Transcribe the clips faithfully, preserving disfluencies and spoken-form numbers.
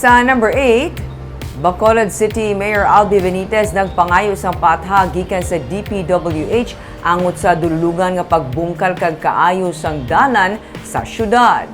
Sa number eight, Bacolod City Mayor Albi Benitez nagpangayo sang paathag gikan sa D P W H angot sa dululungan nga pagbungkal kag kaayo sang dalan sa syudad.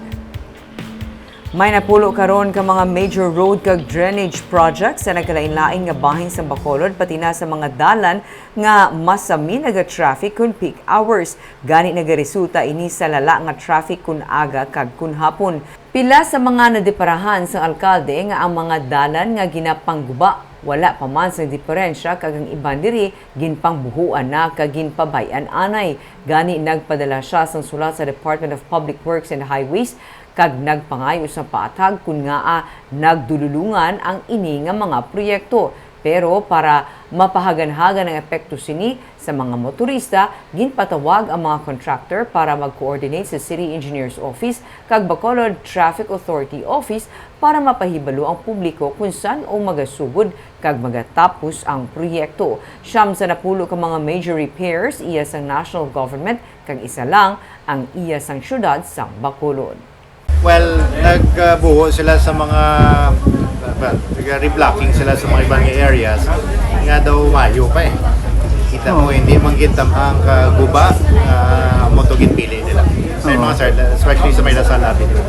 May napulo karon ka mga major road kag drainage projects sa nagkalain-lain nga bahin sa Bacolod, pati na sa mga dalan nga masami naga-traffic kon peak hours. Gani nagaresulta ini sa lala nga traffic kon aga kag kon hapon. Pila sa mga nadeparahan sang alkalde nga ang mga dalan nga ginapangguba wala pa man sang diperensya kag ang iban diri ginpangbuhuan na kag ginpabay-an anay. Gani nagpadala sia sang sulat sa Department of Public Works and Highways kag nagpangayo sang paathag kon ngaa nagdululungan ang ini nga mga proyekto. Pero para mapahaganhagan ang epekto sini sa mga motorista, ginpatawag ang mga contractor para mag-coordinate sa City Engineer's Office kag Bacolod Traffic Authority Office para mapahibalo ang publiko kung san-o magasugod kag magatapos ang proyekto. Siyam sa napulo ka mga major repairs iya sang national government kag isa lang ang iya sang syudad sang Bacolod. Well, nagbuho sila sa mga, uh, reblocking sila sa mga ibang areas nga daw mayo pa eh. Kita mo, hindi man gid tam-, ang kaguba, uh, mo to ginpili nila. Sa mga side, especially sa may Lasal Avenue.